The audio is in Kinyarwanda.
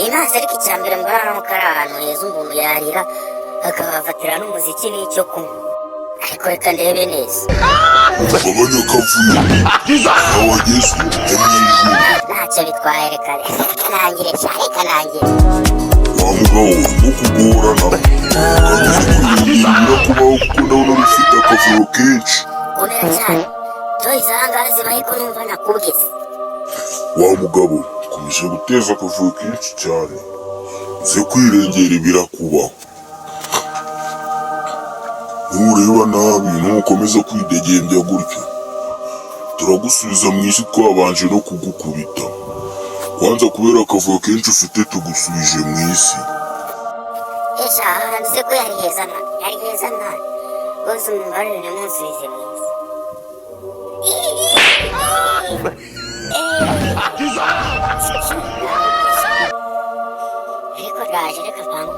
Simazi, ariko icya mbere mbona nuko ari ahantu heza umuntu yarira akahafatira n'umuziki n'icyo kunywa, ariko reka ndebe neza. Ugabanya akavuyo, aho wageze ni mu ijuru. Ntacyo bitwaye, reka reka nangire sha, reka nangire. Wa mugabo we, urimo kugorana kandi uzi kwirengera birakubaho, kuko ndabona rufite akavuyo kenshi. Komera cyane, toyi zahangaha zibahe ko numva nakubwize. Wa mugabo, ukomeje guteza akavuyo kenshi cyane, uze kwirengera ibirakubaho. Nureba nabi, nukomeza kwidegembya gutyo, turagusubiza mu isi twabanje no kugukubita kwanza. Kubera akavuyo kenshi ufite, tugusubije mu isi. Esha, aha hantu se ko yari heza mwana, yari heza mwana rwose, mumbabarire ntimunsubize mu isi. Ariko ndaje, reka mpangu.